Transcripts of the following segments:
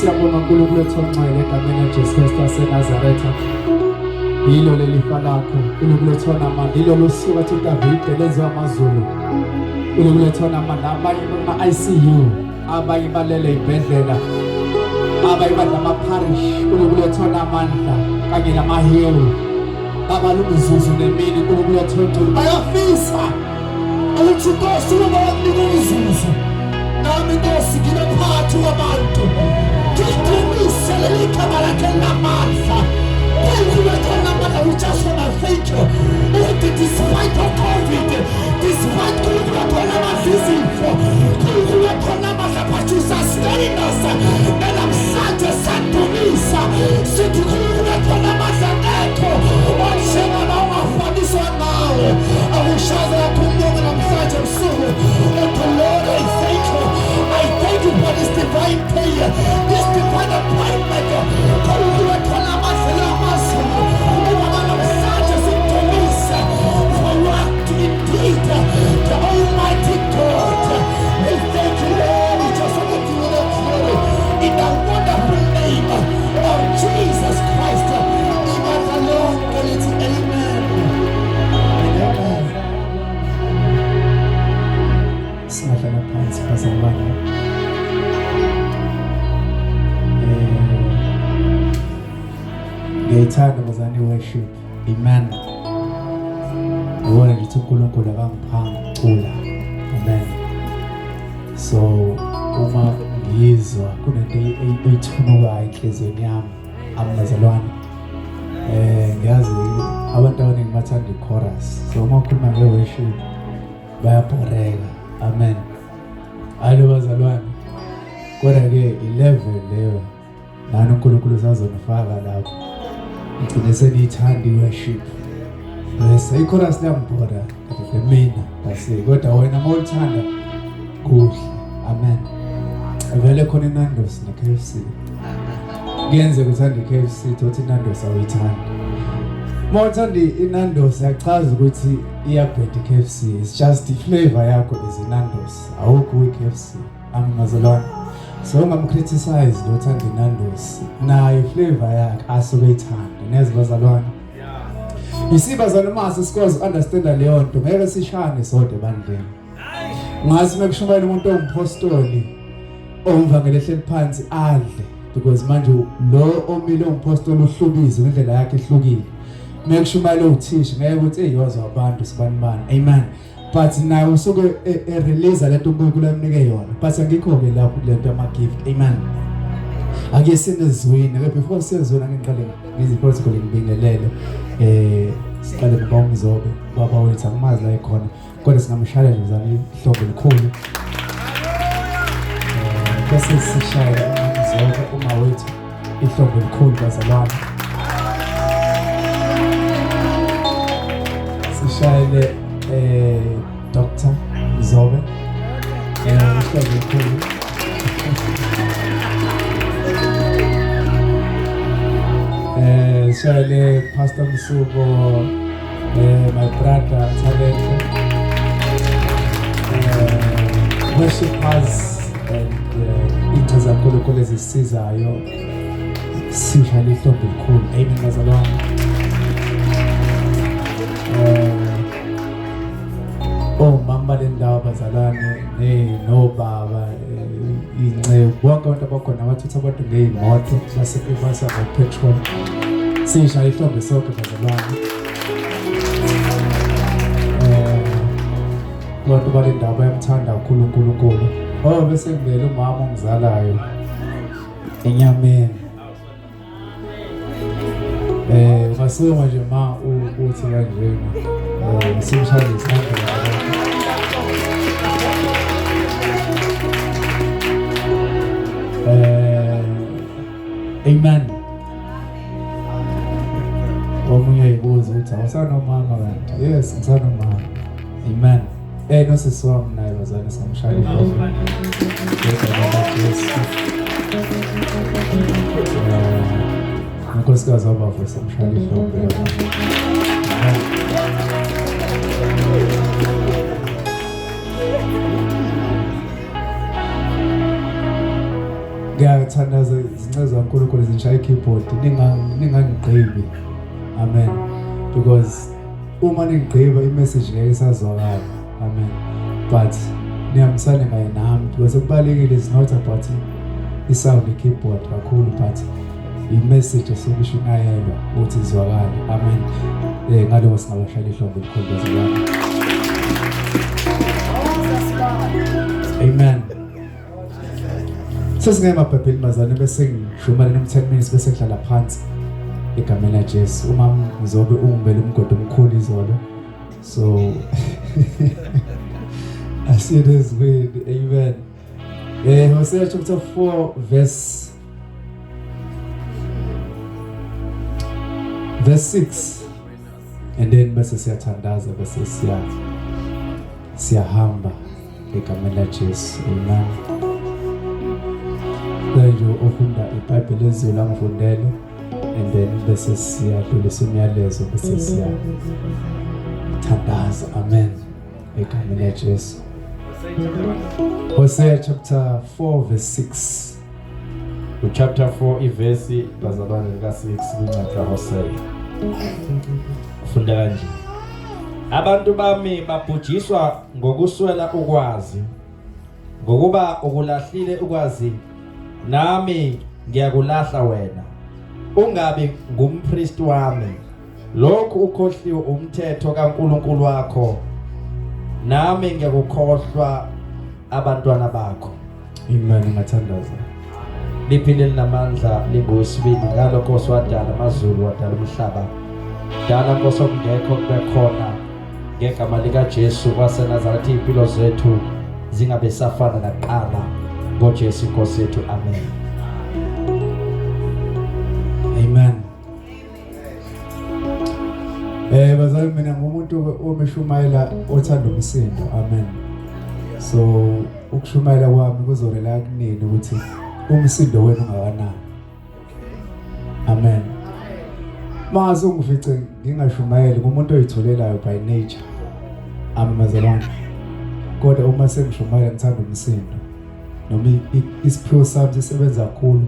Siyabonga uNkulunkulu wethu ongcwele egameni laJesu Kristu waseNazaretha. Yilo leli fa lakho, uNkulunkulu wethu onamandla, yilo losuku athi uDavide lenziwa amazulu. uNkulunkulu wethu onamandla, abanye kuma-ICU, abanye balele ibhedlela, abanye badla ama-parish, uNkulunkulu wethu onamandla kanye namahewu. Babala umzuzu nemini, uNkulunkulu wethu ongcwele bayafisa ukuthi Nkosi uma wakunika umzuzu nami Nkosi ngibe phakathi kwabantu ngidumise leli gama lakhe linamandla uNkulunkulu wethu onamandla. We just wanna thank you ukuthi despite of COVID, despite uNkulunkulu wethu onamandla izifo, uNkulunkulu wethu onamandla, but you sustain us namhlanje sadumisa sithi uNkulunkulu wethu onamandla akekho onjengala ongafaniswa nawe. Akushaze kakhulu namhlanje ebusuku uthi Lord, I thank you, I thank you for this divine prayer, this divine appointment. uNkulunkulu wethu onamandla lamazulu, ubaba namhlanje sikudumise for you are indeed the almighty God. We thank you, Lord. We just want to give you the glory in the wonderful name of Jesus Christ. Ibandla lonke lithi amen and amen. Singahlala phansi bazalwane. Ngiyayithanda bazalwane worship. Amen. Ngibona nje ukuthi uNkulunkulu akangiphanga ukucula. Amen. So uma ngizwa kunento eyithunukayo enhliziyweni yami abazalwane. Ngiyazi abantu abaningi bathanda i-chorus. So uma ukhuluma nge-worship bayabhoreka. Amen. Hayi bazalwane. Kodwa ke i-level leyo nani uNkulunkulu usazonifaka lapho. Ngigcine seniyithanda i-worship. Bese i-chorus liyangibhora kahle mina base kodwa wena uma ulithanda kuhle. Amen. Vele khona iNandos ne-KFC. Kuyenzeka uthanda i-KFC thothi iNandos awuyithandi. Uma uthanda iNandos yachaza ukuthi iyabheda i-KFC. It's just the flavor yakho is iNandos. Awukho kwi-KFC. Angimazalwane. So ungamcriticize lo othanda iNandos. Nayo flavor yakhe asuke eyithanda. Neze bazalwane. Isibazalwane mase sikwazi understand leyo nto ngeke sishane sodwa ebandleni. Ngathi mekushumayela umuntu ongumphostoli omvangeli ehleli phansi adle because manje lo omile umphostoli uhlukile ngendlela yakhe ehlukile. Mekushumayela uthisha ngeke ukuthi hey wazwa abantu sibani bani. Amen. But naye usuke e-release lento uNkulunkulu amnike yona. But angikho ke lapho kulento yama gift. Amen. Ake sinezwini ke before siyezwini ake ngiqale ngiziprotocol ngibingelele siqale ngoba uMzobe baba wethu angimazi la ekhona kodwa singamshayela nje zami ihlobo elikhulu bese sishayela uMzobe uma wethu ihlobo elikhulu bazalwane sishayele Dr. Mzobe ihlobo elikhulu. Sishayele Pastor Msubo, my brother Talente, worshipers and into zaNkulunkulu ezisizayo sishayele ihlombe elikhulu. Amen bazalwane. Omama bale ndawo bazalwane nobaba inceku bonke abantu abakhona abathutha abantu ngey'moto basebasa ngo-petrol sishaya ihlombe sonke bazalwane. Abantu bale ndawo bayamthanda kakhulu uNkulunkulu. Oh bese ngibele umama ongizalayo enyameni. Ungasukuma nje ma uthi kanjena. Simshaya isandla. Amen. Omunye uyibuza ukuthi awusanomama kanti? Yes, ngisanomama. Amen. Nosisi wami naye bazalwane samshaya ihlombe. Jesu. Unkosikazi wabafo samshaya ihlombe. Ngiyathanda ngithandaza izincezu zaNkulunkulu zishaya i-keyboard ningangigqibi. Amen. Because uma ningigqiba i-message ngeke isazwakala. Amen. But nihambisane kanye nami because okubalulekile is not about i-sound i-keyboard kakhulu but i-message esuke ishunyayelwa ukuthi izwakale. Amen. Ngaloko singabashayela ihlombe elikhulu bazalwane. Amen. Sesingeke emabhayibhelini bazalwane bese ngishumayela noma 10 minutes bese ngihlala phansi egameni laJesu. Uma ngizobe ungimbele umgodi omkhulu izolo. So asiyene ezweni. Amen. Hosea chapter 4 verse 6 and then bese siyathandaza bese siyahamba egameni laJesu. Amen. Nje ofunda iBhayibheli ezulu angifundele and then bese siyadlulisa umyalezo bese siyathandaza. Amen. Egameni laJesu. Hosea chapter 4 verse 6. Chapter 4 ivesi bazalwane lika 6 kwincwadi kaHosea. Funda kanje. Abantu bami babhujiswa ngokuswela ukwazi. Ngokuba ukulahlile ukwazi nami ngiyakulahla wena. Ungabi ngumpristi wami. Lokhu ukhohliwe umthetho kaNkulunkulu wakho. Nami ngiyakukhohlwa abantwana bakho. Amen. Ngathandaza. Liphile linamandla lingowesibili ngalokho Nkosi wadala amazulu wadala umhlaba. Dala Nkosi okungekho kube khona ngegama likaJesu waseNazaretha impilo zethu zingabe safana nakuqala ngoJesu inkosi yethu. Amen. Amen. Bazali mina ngumuntu omeshumayela othanda umsindo. Amen. So ukushumayela kwami kuzorela kunini ukuthi umsindo wenu ungakanani. Amen. Mase ungifice ngingashumayeli ngumuntu oyitholelayo by nature. Amen bazalwane. Kodwa uma sengishumayela ngithanda umsindo. Noma isiphiwo sami sisebenza kakhulu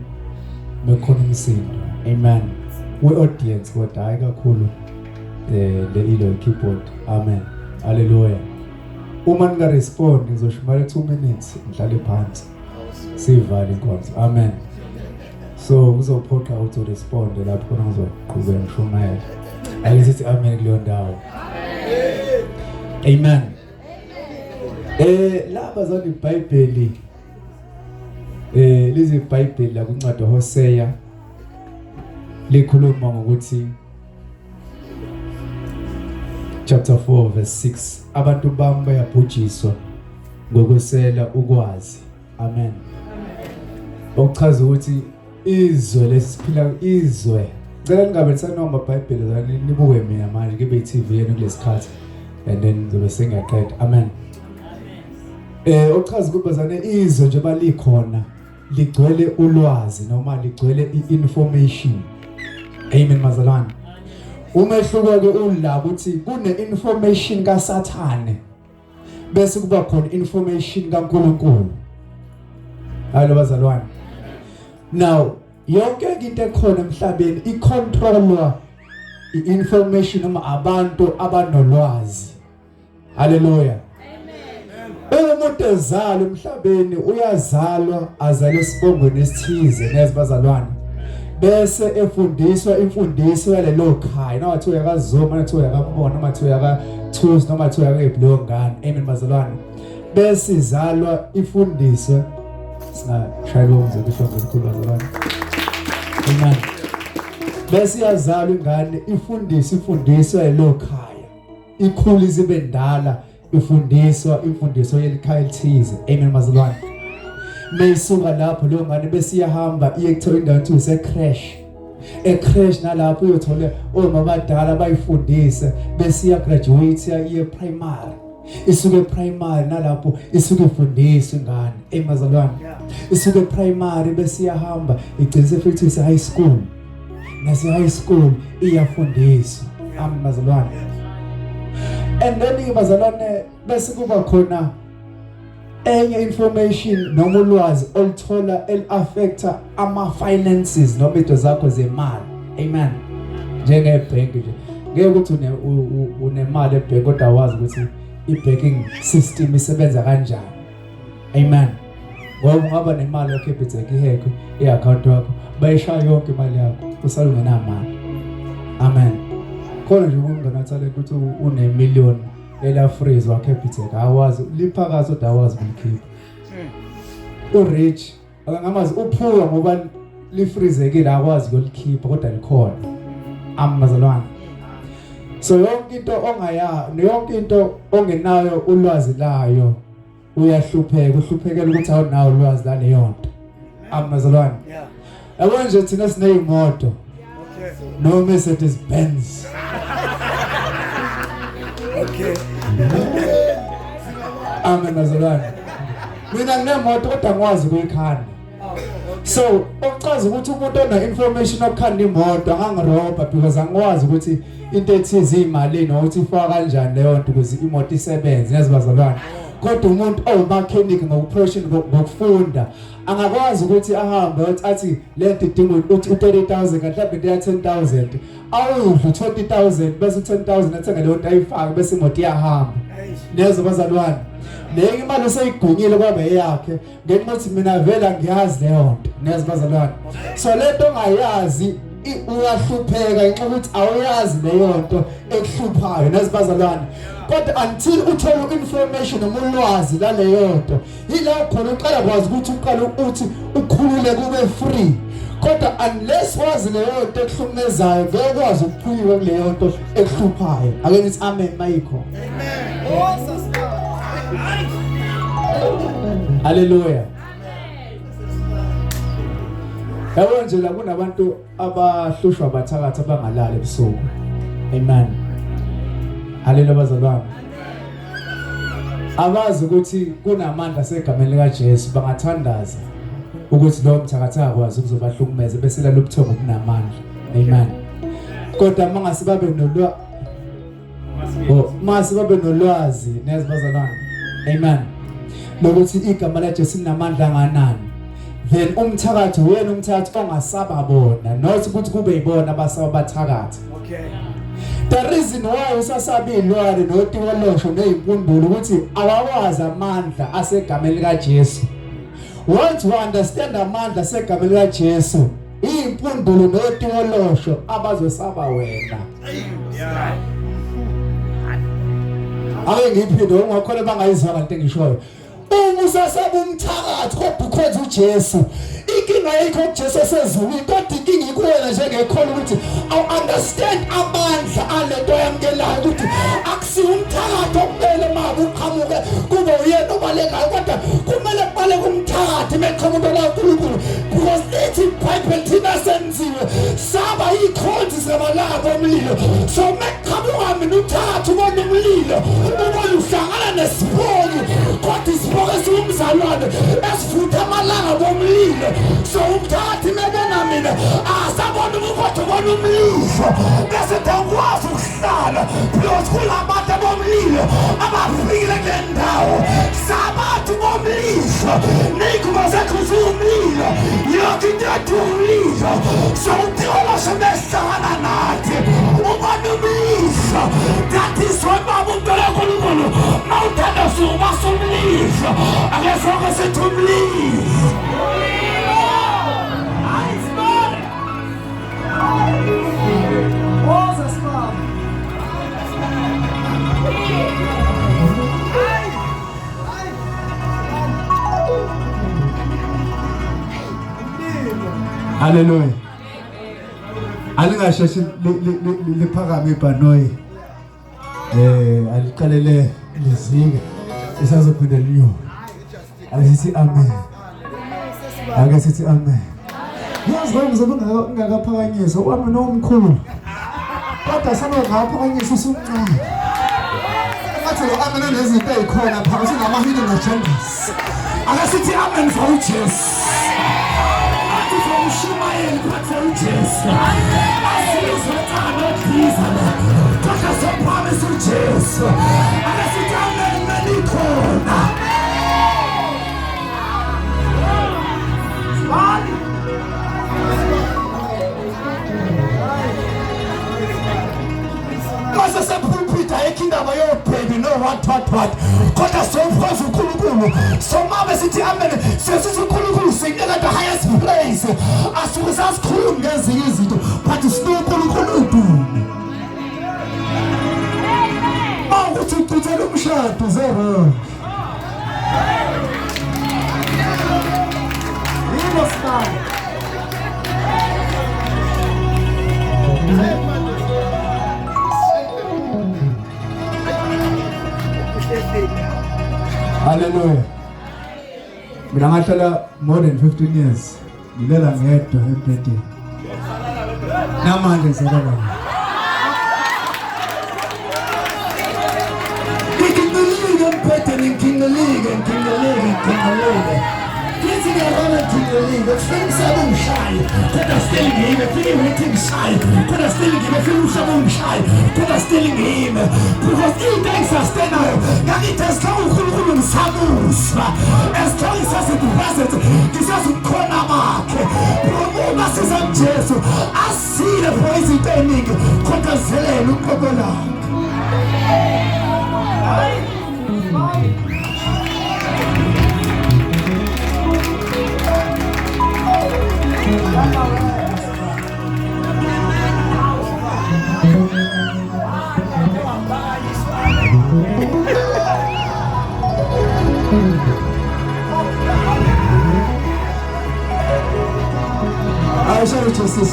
mekhona umsindo. Amen. We audience kodwa hayi kakhulu le ilo keyboard. Amen. Hallelujah. Uma ninga respond ngizoshumayela 2 minutes ngihlale phansi. Sivale inkonzo. Amen. So kuzophoqa ukuthi uresponde lapho khona ngizoqhubeka ngishumayela. Ake sithi amen kuleyo ndawo. Amen. Laba zona iBhayibheli lezi iBhayibheli la kuncwadi Hosea likhuluma ngokuthi chapter 4 verse 6 abantu bami bayabhujiswa ngokwesela ukwazi. Amen. Okuchaza ukuthi izwe lesiphila izwe. Ngicela ningabe nisanoma iBhayibheli zani nibuke mina manje kibe iTV yenu kulesikhathi and then ngizobe sengiyaqeda. Amen. Okuchaza ukuthi bazane izwe nje balikhona ligcwele ulwazi noma ligcwele i-information. Amen bazalwane. Umehluko ke ula ukuthi kune information kaSathane bese kuba khona information kaNkuluNkulu. Hayi bazalwane. Now yonke into ekhona emhlabeni icontrolwa i-information noma abantu abanolwazi. Hallelujah. Amen. Umuntu ezalwa emhlabeni uyazalwa azalwe esibongweni esithize nezibazalwane. Bese efundiswa imfundiso yalelo khaya noma kuthiwa yakaZuma noma kuthiwa yakaMbona noma kuthiwa yakaThusi noma kuthiwa yakephi ngane. Amen bazalwane. Bese izalwa ifundiswe singashayela umzimba ihlombe elikhulu bazalwane. Amen. Bese iyazalwa ingane ifundiswe imfundiso yalelo khaya. Ikhula izibe ndala ifundiswa imfundiso yelikhaya elithize. Amen bazalwane. Mayisuka lapho leyo ngane bese iyahamba iye kuthiwa indawo ethi use creche. E-creche nalapho uyothola omama abadala bayifundise bese iya graduate iye primary. Isuke primary nalapho isuke ifundiswa ingane. Amen bazalwane. Isuke primary bese iyahamba igcine futhi ise high school. Nase high school iyafundiswa. Amen bazalwane. And then bazalwane bese kuba khona Enye information noma ulwazi oluthola eli-affecta ama-finances noma into zakho zemali. Amen. Njengebhenki nje, ngeke ukuthi unemali ebhenki kodwa awazi ukuthi i-banking system isebenza kanjani. Amen. Ngoba ungaba nemali yakho eBitec ihekwe i-account yakho, bayishaya yonke imali yakho, usale ungenamali. Amen. Khona nje umuntu ongenathalente ukuthi une-million ela freeze waCapitec, awazi liphakathi kodwa awazi ukulikhipha. U-rich akangamazi uphuka ngoba lifrizekile, akwazi ukulikhipha kodwa likhona. Amazalwane. So yonke into ongaya, yonke into ongenayo ulwazi layo uyahlupheka, uhluphekela ukuthi awunawo ulwazi laleyo nto. Amazalwane. Yabo nje thina sineyimoto. Okay. No Mercedes Benz. Okay. Amen bazalwane. Mina nginemoto kodwa ngikwazi ukuyikhanda. So okuchaza ukuthi umuntu ona information okukhanda imoto angangirobha because angikwazi ukuthi into ethize imalini nokuthi ifaka kanjani leyo nto ukuze imoto isebenze yazi bazalwane. Kodwa umuntu owumakhenikhi ngokuprofession ngokufunda angakwazi ukuthi ahambe athi le nto idinga u-30,000 kanti mhlawumbe into ya-10,000 awudle u-20,000 bese u-10,000 athenge leyo nto ayifake bese imoto iyahamba. Niyezwa bazalwane, leyo imali useyigwinyile kwaba eyakhe ngenxa yokuthi mina vele angiyazi leyo nto. Niyezwa bazalwane, so le nto ongayazi uyahlupheka ngenxa yokuthi awuyazi leyo nto ekuhluphayo. Niyezwa bazalwane, kodwa until uthole information noma ulwazi laleyo nto, yila khona uqala kwazi ukuthi uqala uthi ukhulule kube free. Kodwa unless wazi leyo nto ekuhlukumezayo, ngeke ukwazi ukuphunyuka kuleyo nto ekuhluphayo. Ake nithi amen mayikho. Amen. Haleluya. Yabo nje la kunabantu abahlushwa abathakathi abangalali ebusuku. Amen. Haleluya bazalwane. Abazi ukuthi kunamandla segameni likaJesu, bangathandaza ukuthi lowo mthakathi akwazi ukuzobahlukumeza bese lalo buthongo kunamandla. Amen. Kodwa mangase babe nolwa Oh, mase babe nolwazi nezi bazalwane. Amen. Lokuthi igama laJesu linamandla anganani. Then umthakathi uyena umthakathi ongasaba bona, not ukuthi kube yibona abasaba abathakathi. Okay. The reason why usasaba iy'lwane notikolosho ney'mpundulo ukuthi awawazi amandla asegameni likaJesu. Once you understand amandla asegameni likaJesu, iy'mpundulo notikolosho abazosaba wena. Yeah. Ake ngiyiphinde ungakhona bangayizwa lento engishoyo. Uma usasaba umthakathi kodwa ukhonza uJesu, inkinga ayikho kuJesu osezulwini, kodwa inkinga ikuwena njengekholwa ukuthi awu understand amandla alento oyamukelayo, ukuthi akusiwo umthakathi okumele mabe uqhamuke kube uyena obalekayo, kodwa kumele kubaleke umthakathi meqhamuka la uNkulunkulu, because lithi iBhayibheli thina senziwe saba ikhonzi zamalanga omlilo. So meqhamuka mina umthakathi ubona umlilo, ubona uhlangana nesibongi, kodwa isibongo esiwumzalwane esivutha amalanga bomlilo. So umthakathi mebona mina asabona ukukodwa ubona umlilo, bese awukwazi ukuhlala because kulabantu bomlilo abafikile kule ndawo. Sabantu bomlilo, ney'ngubo zethu ziwumlilo, yonke into yethu umlilo. So uTikoloshe behlangana nathi ubona umlilo. That is why baba umntwana kaNkulunkulu mawuthanda sukubasa umlilo. Ake sonke sithi umlilo. Haleluya. Alingasheshi liphakame ibhanoyi. Aliqalele lizike isazophinda linyuke. Ake sithi amen. Ake sithi amen. Yazi ngoba ngizobe ngingakaphakanyiswa wami nomkhulu. Kodwa sebe ngaphakanyiswa usumncane. Ngathi lo amen unezinto ezikhona phakathi nama-hidden agendas. Ake sithi amen for uJesu. Athi for ushumayeli but for uJesu. Asizwe thando diza la. Kodwa sophamisa uJesu. Ake sithi amen menikhona. indaba yobhebi no what what what, kodwa sokhonza uNkulunkulu. Somabe sithi amen, sesithi uNkulunkulu sinika the highest praise. Asuke sasikhuluma ngezinye izinto, but sinoNkulunkulu udumo. Mawukuthi uchithela umshado zero. Yebo sibali. Hallelujah. Mina ngahlala more than 15 years ngilela ngedwa embhedeni. Namanje ngisalala. Ngikinqilike embhedeni, ngikinqilike, ngikinqilike, ngikinqilike. Ngithi ngiyabona ngikinqilike, kufika umsebe ungishaye, kodwa still ngime, kufika i-rating ngishaye, kodwa still ngime, kufika umhlaba ungishaye, kodwa still ngime. Because into engisustainayo, ngangithi as long uNkulunkulu ngisamuzwa, as long ngisase-present, ngisazi ubukhona bakhe. Uma siza kuJesu, asile for izinto ey'ningi, kodwa zelele uqobo lakhe. Ayisho uJesu.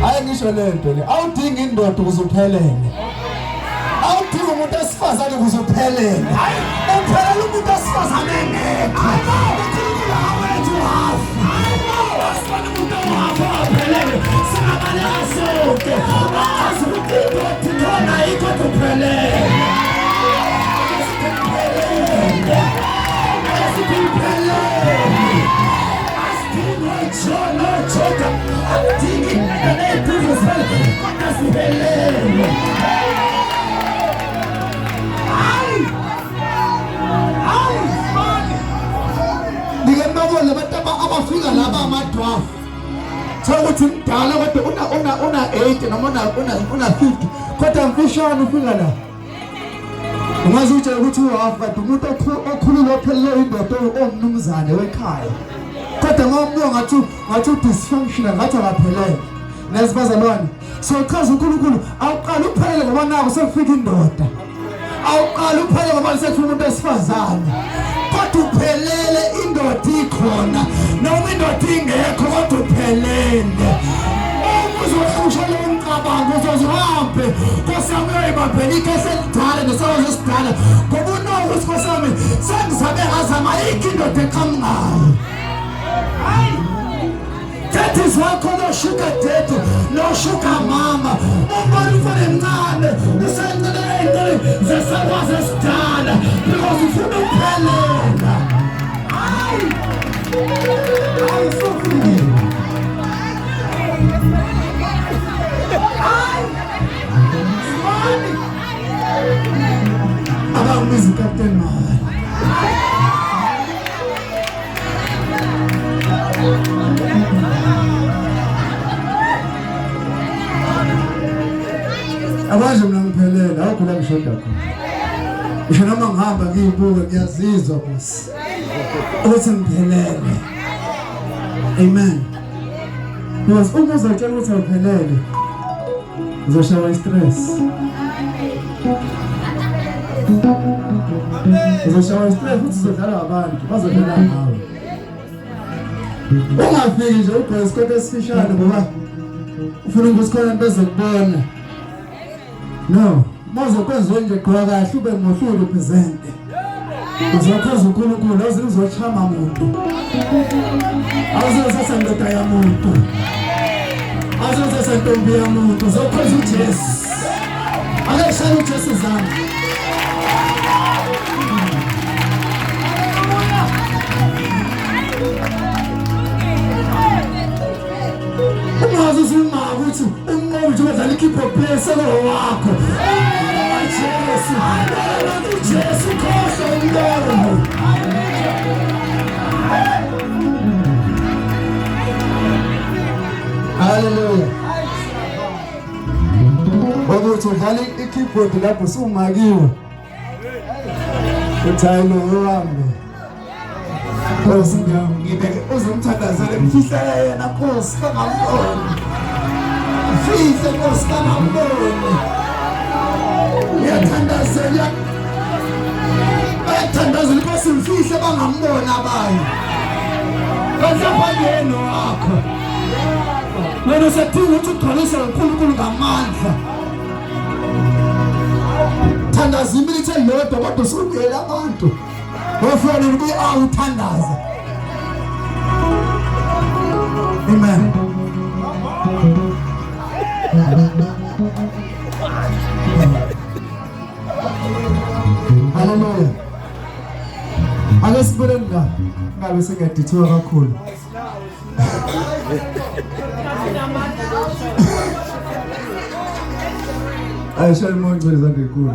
Hayi ngisho lento le, awudingi indoda ukuze uphelele. Awudingi umuntu esifazane ukuze uphelele. Uphelele umuntu esifazane engekho. uNkulunkulu awethu hafu. Asifane umuntu ohafu aphelele. Singabaleka sonke. Azi ukuthi indoda ikhona ayikho uphelele. Asiphelele. Asiphelele. Asidingi oJohn oJoda. Akudingi ney'duzo ziphele. Kodwa siphelele. Hayi! Hayi! Ngike ngibabone abantu abafika laba amadwarf. Thola ukuthi mdala kodwa una 80 noma una 50, kodwa mfishane ufika la. Ungaze utshele ukuthi uhalf, kanti umuntu okhulile ophelele indoda owumnumzane wekhaya. Kodwa ngombuka ngathi u-dysfunctional, ngathi akaphelele. Nezibazalwane. So chaza uNkulunkulu awuqala uphelele ngoba nako sekufika indoda. Awuqala uphelele ngoba sekufika umuntu wesifazane. Kodwa uphelele indoda ikhona. Noma indoda ingekho kodwa uphelele. Uma uzohlusha lo mcabango uzozihambe. Nkosi yami uyoyibambela ikhehla elidala nesalukazi esidala. Ngoba unoko ukuthi Nkosi yami sengizabe ngazama ayikho indoda eqhamukayo. That is why call no sugar daddy, no sugar mama. Umbona umfana emncane, usencane ey'ntweni zesalukazi esidala because ufuna ukuphelela. Hayi! Hayi sofikile. Hayi! Sibani! Abangibiza uCaptain Mahal. Abazi mina ngiphelele, awukho la ngishoda khona. Ngisho noma ngihamba ngiyibuka ngiyazizwa boss ukuthi ngiphelele. Amen. Because uma uzotshela ukuthi awuphelele, uzoshawa i-stress. Uzoshawa i-stress futhi uzodlala abantu, bazodlala ngawe. Ungafiki nje ugqoke isikoti esifishane ngoba ufuna ukuthi khona into ezokubona. No, mawuzokwenza nje gqoka kahle ube muhle urepresente. Uzokhonza uNkulunkulu, awuze uzochama muntu. Awuze uzothatha indoda yamuntu. Awuze uzothatha intombi yamuntu, uzokhonza uJesu. Ake shaya uJesu izandla. Ungaze uzumaka ukuthi umnqobi nje udlala i-keyboard player sekowakho. Jesu, uJesu khohlwa umlomo. Udlala i-keyboard lapho sumakiwe. Uthi hayi lo wami. Nkosi ngibeke uzomthandazela mfihlele yena Nkosi kangamboni. Mfihle Nkosi kangamboni. Uyathandazela bayathandazela inkosi mfihle bangamboni abanye. Kanti apha wakho. Wena usedinga ukuthi ugcwalise uNkulunkulu ngamandla. Thandaza iminithe elilodwa kodwa usubuyela abantu. Wafanele ube awuthandaza. Amen. Hallelujah. Ake sibone la. Ngabe sengiyadithiwa kakhulu. Ayishaya umoya izandla enkulu.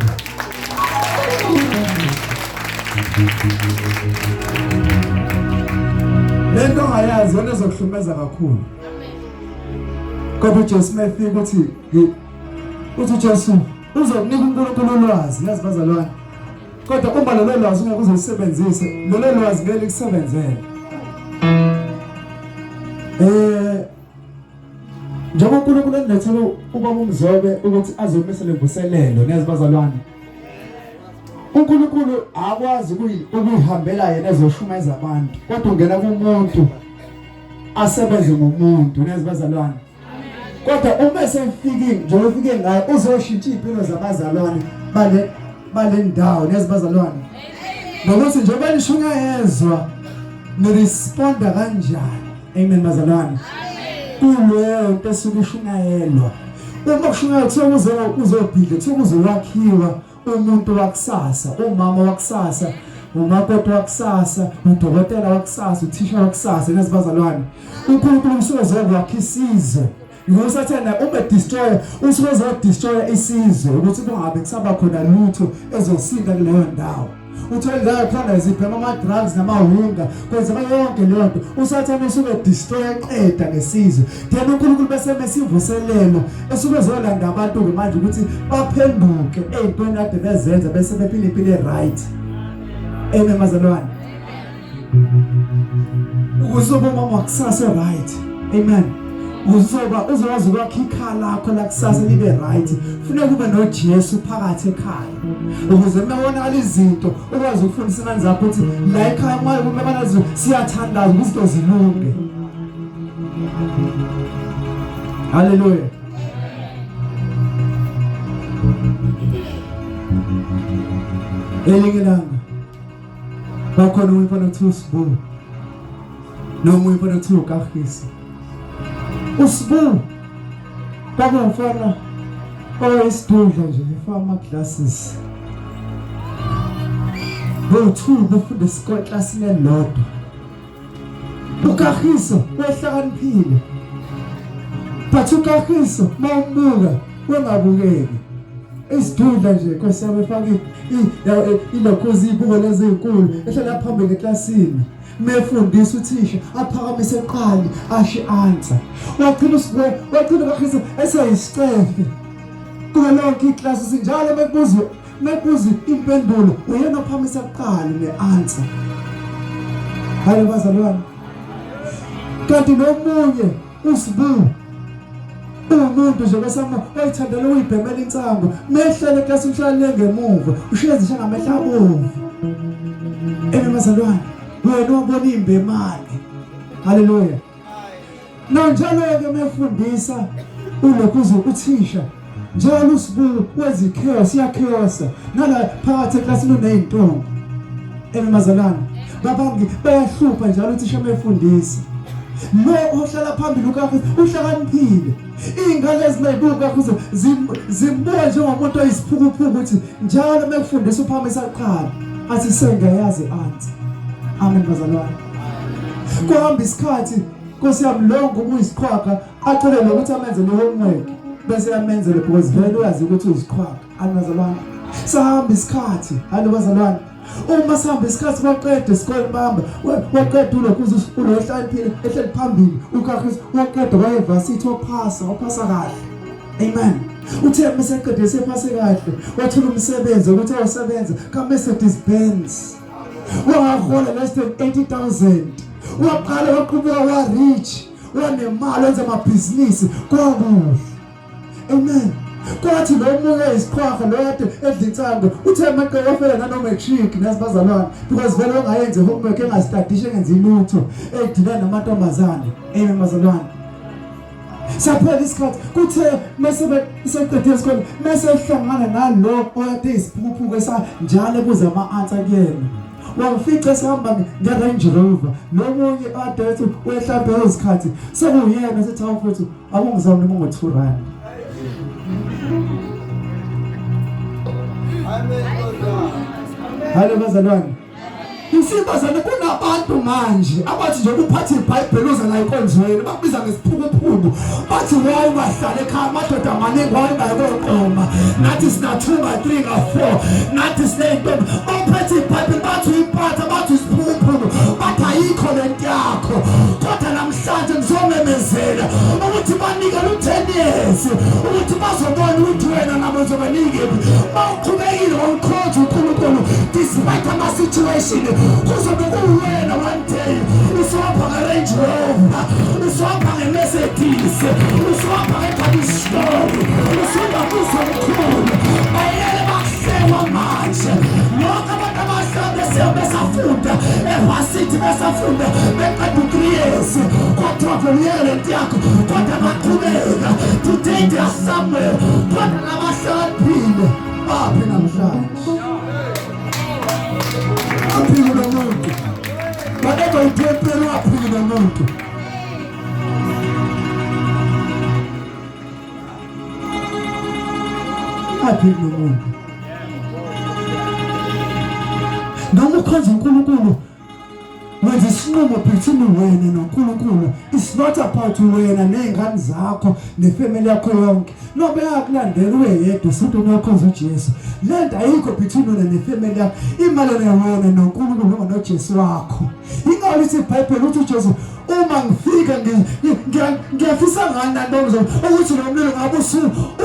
Lento ongayazi yona ezokuhlumeza kakhulu. Kodwa uJesu mefika uthi uthi uJesu uzokunika uNkulunkulu ulwazi yazi bazalwane. Kodwa uma lolo lwazi ungeke uzolisebenzise, lolo lwazi ngeke likusebenzele. Eh njengoba uNkulunkulu enilethele ubaba uMzobe ukuthi azomisa lemvuselelo niyazi bazalwane. uNkulunkulu akwazi ukuyihambela yena ezoshumayeza abantu kodwa ungena kumuntu asebenze ngomuntu niyazi bazalwane. Kodwa uma esefikile njengoba ufike ngayo uzoshintsha iy'mpilo zabazalwane bale bale ndawo niyazi bazalwane nokuthi njengoba nishunyayezwa niresponda kanjani amen bazalwane kuleyo nto esuke ishunyayelwa uma kushunyayelwa kuthiwa kuzobhidla kuthiwa kuzowakhiwa umuntu wakusasa umama wakusasa umakoti wakusasa udokotela wakusasa uthisha wakusasa nezibazalwane uNkulunkulu usuke ezokwakha isizwe ngosathane uma destroy usuke ezodestroy isizwe ukuthi kungabe kusaba khona lutho ezosinda kuleyo ndawo uthole indawo khona zibhema ama-drugs namahunga kwenzeka yonke leyo nto usathane usuke destroy eqeda ngesizwe then uNkulunkulu bese mesivuselelo esuke ezolanda abantu-ke manje ukuthi baphenduke ey'ntweni kade bezenza bese bephila impilo e-right amen mazalwane ukuze ube umama wakusasa right amen uzoba uzokwazi ukwakha ikhaya lakho lakusasa libe right funeka ube noJesu phakathi ekhaya ukuze mewonakala izinto ukwazi ukufundisa ingane zakho ukuthi la ekhaya uma kumebana siyathandaza ukuthi izinto zilunge haleluya elinye ilanga Bakhona omunye umfana kuthiwa uSibu nomunye umfana kuthiwa uKahisi. USibu kwakuwumfana owayesidudla nje efaka ama-glasses. Bowu-two befunda isikole eklasini elilodwa. UKagiso wehlakaniphile. But uKagiso mawumbuka wengabukeki. Isidudla nje Nkosi yami efake ilokhuza izibuko lezi ezinkulu ehlala phambili eklasini. Mefundisa uthisha aphakamise eqali ashe answer. Wagcina usibuye wagcina uKagiso eseyisicefe. Kulo lonke iklasi sinjalo mekubuzwa Mekubuza impendulo uyena ophamisa kuqala ne-answer. Hayi bazalwane. Kanti nomunye uSibu umuntu nje besama oyithandela uyibhemela insango mehlele eklasini uhlala le ngemuva ushiye zisha ngamehla abomvu ebe bazalwane wena wabona imbemane haleluya Nanjalo-ke mefundisa ulokhuze uthisha njalo usibu wezikheos iyakheosa nala phakathi eklasini uney'ntombi emazalana babangi bayahlupha njalo uthisha mefundisa lo ohlala phambili uKagiso uhlakaniphile iy'ngane ezineyibuka uKagiso zimbuka njengomuntu oyisiphukuphuku ukuthi njalo mekufundisa uphamisa kuqala athi sengiyayazi i-answer amen bazalwane Kuhamba isikhathi Nkosi yami lo ngoba uyisiqhwaga acele nokuthi amenzele homework bese yamenzele because vele uyazi ukuthi uyiziqhwaga anibazalwane sahamba isikhathi anibazalwane uma sihamba isikhathi waqeda isikole bamba waqeda ulokhu ulohlaniphile ehleli phambili uKagiso waqeda wayevasithi waphasa waphasa kahle amen. Uthe meseqede sephase kahle wathola umsebenzi ukuthi ayosebenza ka-Mercedes Benz. Wahola less than 80,000. Waqala waqhubeka wa-rich, wanemali wenza amabhizinisi kwakuhle. Amen. Kwathi lo munye isiqhwaga lo kade edla insangu uthe maqe wafela nanoma matric nasibazalwane because vele ongayenzi homework engastadishe engenzi lutho edila namantombazane. Amen bazalwane. Saphela isikhathi kuthe mase seqede isikole mase ehlangana nalo okade isiphukuphuku esanjalo ebuza ama-answer kuyena. Wangifica esihamba nge-Range Rover lo munye ade ethi wehlambe izikhathi sekuyena sethi hawu mfethu akungizami noma ngo-2 rand. Halo bazalwane. Isibazane kunabantu manje abathi nje ukuphatha iBhayibheli uze la enkonzweni bakubiza ngesiphukuphuku bathi why ungahlala ekhaya amadoda amaningi why ungayi koqoma nathi sina 2 nga 3 nga 4 nathi sineyintombi baphethe iBhayibheli bathi uyiphatha bathi isiphukuphuku bathi ayikho lento yakho kodwa namhlanje ngizomemezela ukuthi banikele u-10 years ukuthi bazobona ukuthi wena nabo uzobe ningephi mawuqhubekile wamkhonza uNkulunkulu despite ama-situation kuzobe kuwena one day usuhamba nge-Range Rover usuhamba nge-Mercedes usuhamba nge-Cabistone usuhamba muzi omkhulu bayele bakuhlekwa manje lonke abantu abasha besafunda evasithi besafunda beqeda u-3 years kwathiwa vele uyeke le nto yakho kodwa baqhubeka today they are somewhere kodwa labahlakaniphile baphi namhlanje aphile nomuntu whatever ithempeli waphile nomuntu aphile nomuntu noma ukhonza uNkulunkulu wenza isinqumo between wena noNkulunkulu. It's not about wena nezingane zakho nefamily yakho yonke. No beyakulandela uweyedwa usuthi uyokhonza uJesu. Lento ayikho between wena nefamily yakho, imali wena noNkulunkulu noma noJesu wakho. Ingakho lithi iBhayibheli uthi uJesu uma ngifika ngiyafisa ngani nantombi ukuthi lo mlilo ngabe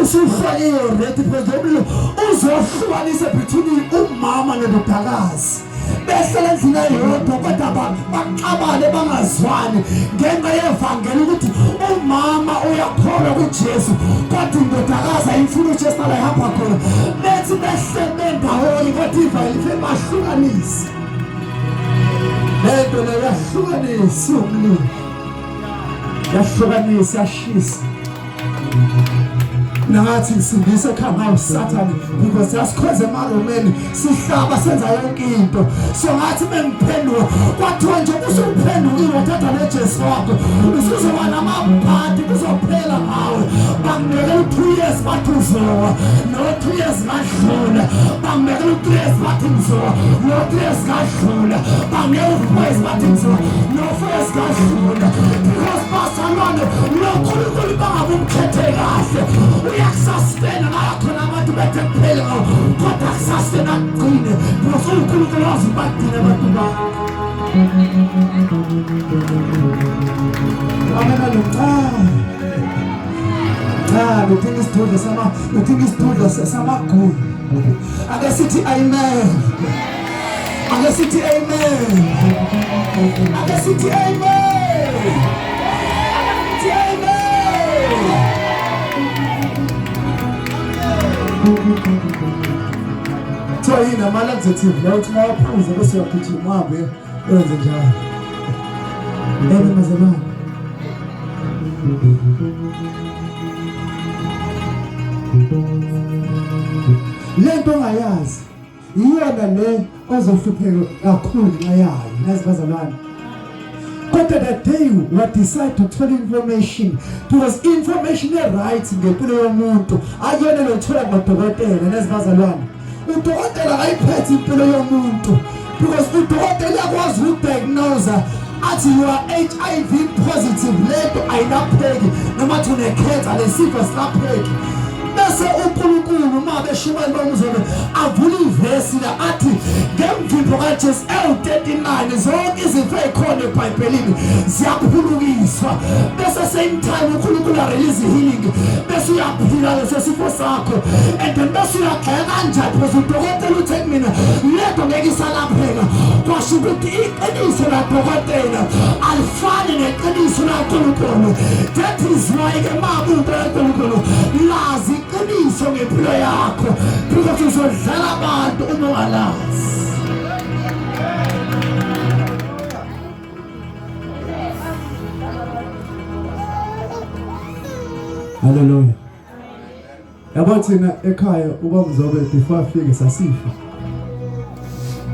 usufakiwe already because lo mlilo uzohlukanisa between umama nendodakazi behlala endlini eyodwa kodwa baxabane bangazwani ngenxa yevangeli ukuthi umama uyakholwa kuJesu kodwa indodakazi ayifuni uJesu nala ihamba khona bethi behleme ndawonye kodwa ivangeli lifike bahlukanise lento leyo yahlukanisa umlilo yahlukanisa yashisa nathi ngisindise ekhanda usathane because sasikhonza emaromeni sihlaba senza yonke into. So ngathi mengiphenduka kwathiwa nje usuphendukile wathatha noJesu wakho usuzoba namabhadi kuzophela ngawe. Bangibekela u-2 years bathi uzowa, no-2 years ngadlula. Bangibekela u-3 years bathi ngizowa, no-3 years ngadlula. Bangibekela u-4 years bathi ngizowa, no-4 years ngadlula. Because bazalwane lo Nkulunkulu bangabe umkhethe kahle uyakususpenda ngala khona abantu bethe kuphele ngawo kodwa kususpenda kugcine because uNkulunkulu wazi ukubagcina abantu bakhe. Amen. Cha cha, udinga isidudla sama udinga isidudla samagugu. Ake sithi amen. Ake sithi amen. Ake sithi amen. Ake sithi amen. Kuthiwa yini ama-laxative la uthi uma waphuza bese uyagijima uhambe wenze njalo. Amen bazalwane. Lento ongayazi iyona le ozohlupheka kakhulu ngenxa yayo nazi bazalwane. Kodwa the day we decide to tell information because information e-right ngempilo yomuntu akuyona lothola ngodokotela nazi bazalwane. Udokotela akayiphethe impilo yomuntu because udokotela uyakwazi ukudiagnose athi you are HIV positive, lento ayilapheki, noma athi une-cancer, lesifo asilapheki. Bese uNkulunkulu uma beshumayela bomzolo avula ivesi la athi ngemvimbo kaJesu ewu-39 zonke izifo ezikhona eBhayibhelini ziyaphulukiswa bese same time uNkulunkulu arelease healing bese uyaphila leso sifo sakho and then bese uyagxeka kanjani because udokotela uthe kumina lento ngeke isalapheka kwasho ukuthi iqiniso ladokotela alifani neqiniso laNkulunkulu that is why ke mabuntu kaNkulunkulu lazi iqiniso ngempilo yakho because uzodlala abantu uma ungalazi. Hallelujah. Yabo thina ekhaya uba mzobe before afike sasifa.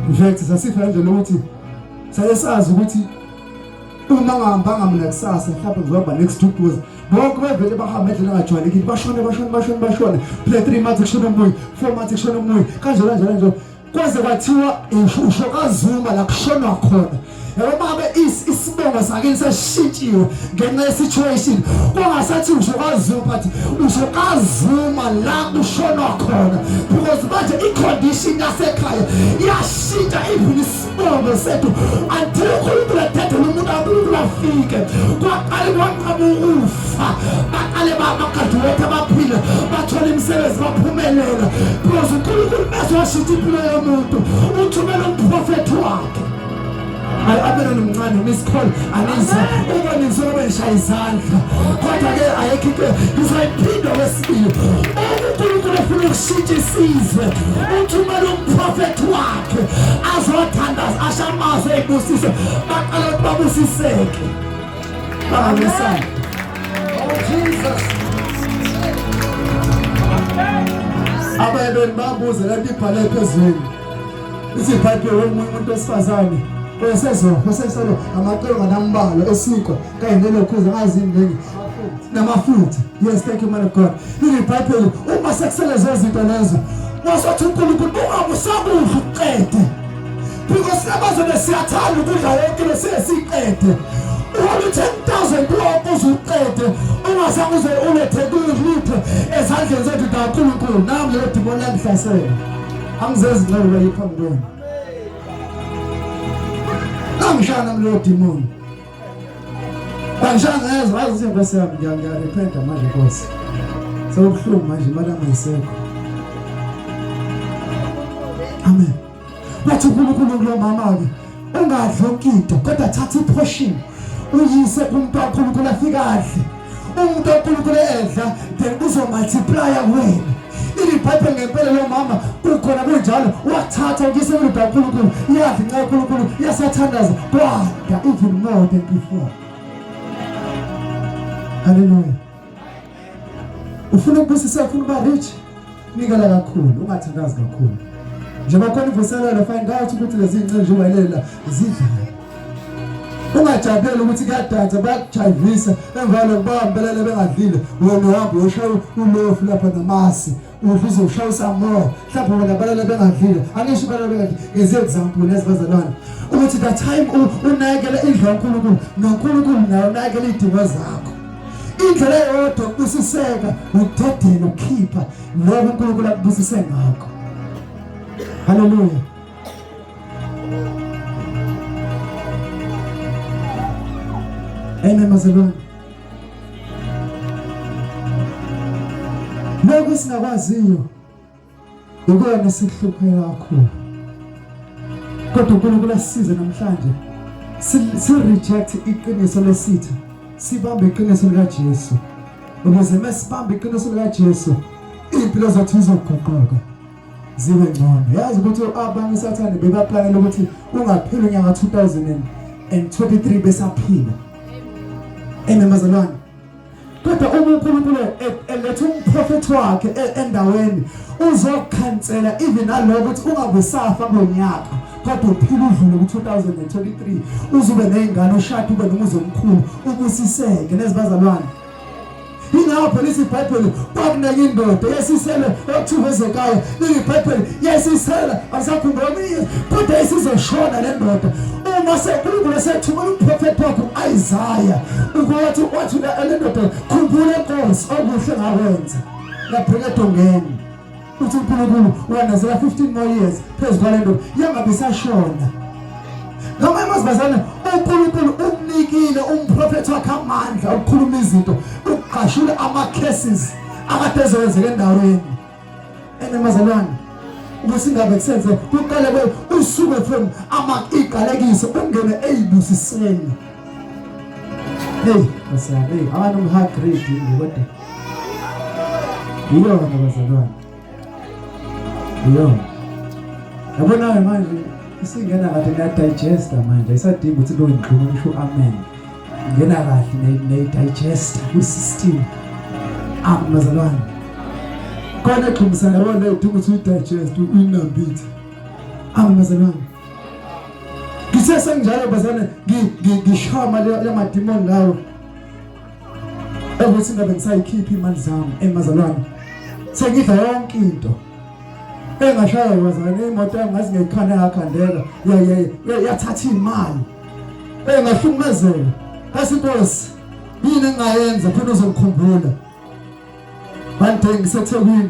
In fact sasifa nje lokuthi saye sazi ukuthi uma ngahambanga mina kusasa mhlawumbe ngizohamba next week because bonke bevele bahambe endlela engajwayelekile bashone bashone bashone bashone phela 3 months kushona omunye 4 months kushona omunye kanjalo kanjalo kanjalo kwaze kwathiwa usho kaZuma la kushonwa khona yabo mabe isibongo sakini sesishintshiwe ngenxa ye-situation kungasathi usho kaZuma but usho kaZuma la kushonwa khona because manje i-condition yasekhaya iyashintsha even isibongo sethu until uNkulunkulu adedele umuntu kaNkulunkulu afike kwaqale kwanqamuka ukufa baqale bagraduate baphile bathole imisebenzi baphumelela because uNkulunkulu bese washintsha impilo yomuntu uthumela umprofethi wakhe. Hayi abena nomncane miss call anizwa uma nizwa beshaya izandla kodwa ke ayikho into ngizoyiphinda kwesibili. UNkulunkulu efuna ukushintsha isizwe uthumela umprofethi wakhe azothandaza asho amazwi ezibusiso baqala ukuthi babusiseke bangabisana. Oh Jesus. Abanye benu babuze lento ibhale phezulu. Ithi iBhayibheli omunye umuntu wesifazane osezofa osesolo amaqelonga nambalwa esinkwa kanye nelokhuza ngazi iningi namafutha. Yes, thank you man of God. Lithi iBhayibheli uma sekusele lezo zinto lezo wasothi uNkulunkulu ungabe usakudla uqede because abazobe siyathanda ukudla yonke lesiye siqede uhola u-10,000 wonke uze uqede ungazange uze ulethe lutho ezandleni zethu kaNkulunkulu. Nami lelo dimoni langihlasela angizenzi ngcebo bayiphambi kwenu langishaya nami leyo dimoni bangishaya ngezwa wazi inkosi yami ngiyarepenta manje nkosi sekubuhlungu manje imali yami ayisekho. Amen. Wathi uNkulunkulu kulo mama-ke ungadli yonke into kodwa thatha iportion uyise kumuntu kaNkulunkulu afike adle. Umuntu kaNkulunkulu edla then uzomultiplya kuwena. Ili ibhayibheli ngempela lo mama kukhona kunjalo wathatha ukuyise kumuntu kaNkulunkulu yadla inxa kaNkulunkulu yasathandaza kwanda even more than before. Hallelujah. Ufuna ukubusisa ufuna ukuba rich nikela kakhulu ungathandazi kakhulu. Njengoba khona ivuselelo find out ukuthi lezi zinceku njengoba ilela zidlala. Ungajabuleli ukuthi kuyadansa bayakujayivisa emva lokho bayambelele bengadlile wena uhamba uyoshaya ulofu lapha namasi udla uzoshaya usamoya mhlawumbe wena balele bengadlile angisho balele bengadlile ngize example nezibazalwane ukuthi the time unakekele indlu kaNkulunkulu noNkulunkulu naye unakekele izidingo zakho. Indlela eyodwa ukubusiseka ukudedela ukukhipha lokho uNkulunkulu akubusise ngakho. Haleluya. Amen bazalwane. Lokho singakwaziyo ikona esihlupheka kakhulu. Kodwa uNkulunkulu asisize namhlanje si reject iqiniso lesitha sibambe iqiniso likaJesu ukuze mesibambe iqiniso likaJesu impilo zethu izoguquka zibe ngcono. Yazi ukuthi abanye sathane bebaplanela ukuthi ungaphila unyaka 2023 besaphila. Amen bazalwane. Kodwa uma uNkulunkulu eletha umprofethi wakhe endaweni uzokhansela even naloko ukuthi ungabe usafa ngonyaka kodwa uphila udlule ku-2023 uzube ney'ngane ushade ube nomuzi omkhulu ubusiseke nezibazalwane. Ingakho phela iBhayibheli kwakunenye indoda yesisele okuthiwa Hezekiah liyiBhayibheli yesisele asakhumbula omunye kodwa isizoshona le ndoda uma sekuNkulunkulu esethumela umprofethi wakhe u-Isaya ukuthi wathi le ndoda khumbula Nkosi okuhle ngakwenza ngabheka edongeni. Uthi uNkulunkulu wanezela 15 more years phezu kwale ndoda yangabe isashona. Ngamanye amazwi bazalwane, uNkulunkulu umnikile umprofethi wakhe amandla okukhuluma izinto, ukugqashula ama-cases akade ezokwenzeka endaweni. Ene bazalwane, ukuthi ingabe kusenze kuqale usuke from ama iqalekiso ungene eyibusisweni. Hey, bazalwane, hey, abantu high grade kodwa. Iyona bazalwane. Iyona. Yabona manje isingena kahle niyadigesta manje ayisadingi ukuthi lo ngixhume ngisho amen. Ingena kahle neyidigesta kwi-system. Amen bazalwane. Khona exhumisana yabona leyo udinga ukuthi uyidigest uyinambithe. Amen bazalwane. Ngithe senginjalo bazalwane ngishaya imali yamadimoni lawo. Ukuthi ngabe ngisayikhipha imali zami emazalwane. Sengidla yonke into. Engashaya bazalwane imoto yami ngazi ngekhanda yakhandeka yathatha imali. Engahlukumezeka. Kasi Nkosi yini engayenza khona uzongikhumbula. One day ngiseThekwini.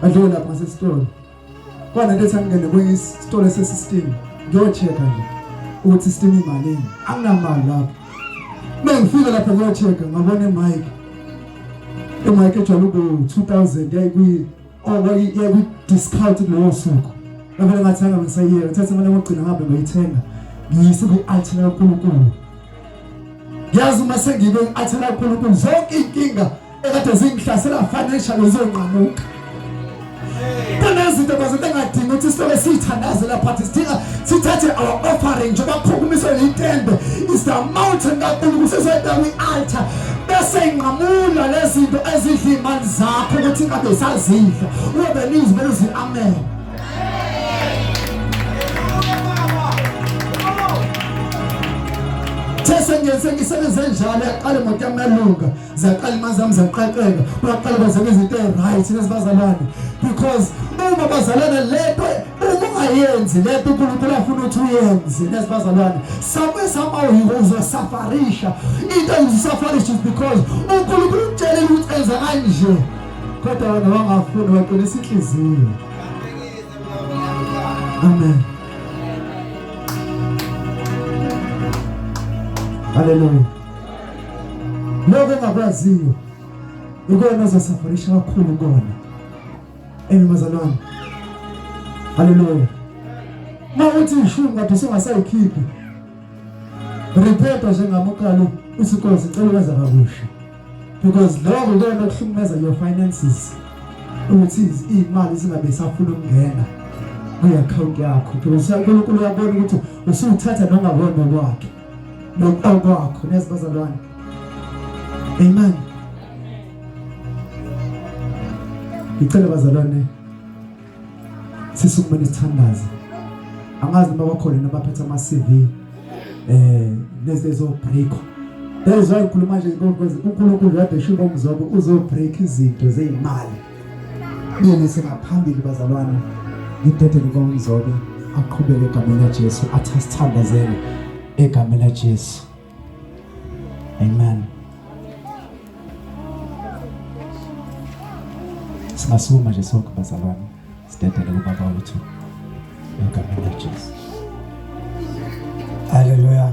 Badlule lapha ngasesitolo. Kwanento ethi angingene kwenye isitolo esesystem ngiyo-check-a nje ukuthi system imalini. Anginamali lapho. Uma ngifika lapha ngiyo-check-a ngabona imic. Imic ejwayele uku-2000 yayikwi yayikwi-discount kulowo suku. Ngavele ngathenga ngisayiyeka ngithathe imali yokugcina ngihambe ngoyithenga ngiyise kwi-altar kaNkulunkulu. Ngiyazi uma sengibe i-altar kaNkulunkulu zonke iy'nkinga ekade zingihlasela financial izonqamuka. Kunezinto bazinto engadingi ukuthi siloke siyithandaze lapha sidinga sithathe our offering njengoba kuphukumiswe itende is the mountain kaNkulunkulu sizoyibeka kwi-altar bese inqamula lezi zinto ezidla iy'mali zakho ukuthi ingabe isazidla uyobe nizwi belizwi amen. Sengenze ngisebenze njalo yaqala imoto yami yalunga zaqala imali zami zaqaqeka kwaqala kwenzeka izinto eziryt nezibazalwane because uma bazalwane lento uma ungayenzi lento uNkulunkulu afuna ukuthi uyenze nezibazalwane somewhere somehow uzosafarisha into ezisafarisha is because uNkulunkulu ukutshelile ukuthi enza kanje kodwa wena wangafuni waqinisa inhliziyo. Amen. Haleluya. Lokho engakwaziyo ikona ozosafarisha kakhulu kona. Amen bazalwane. Haleluya. Mawuthi ishumi kade usungasayikhiphi. Repent njengami uqale uthi Nkosi ngicela ukwenza kabusha. Because lokho ikona okuhlukumeza your finances. Ukuthi imali zingabe isafuna ukungena kwi-account yakho because uNkulunkulu uyabona ukuthi usuthatha nongakona kwakhe nokwakho nezi bazalwane. Amen. Ngicela bazalwane sisukumeni sithandaze. Angazi noma bakhona noma baphethe ama CV lezi ezo break. That is why ngikhuluma nje because uNkulunkulu kade esho ngomzobo uzo break izinto zezimali. Mina sengaphambili bazalwane ngidedele kwamzobe aqhubeke egameni laJesu athi asithandazele egameni laJesu. Amen. Singasukuma nje sonke bazalwane sidedele kubaba wethu egameni laJesu. Haleluya.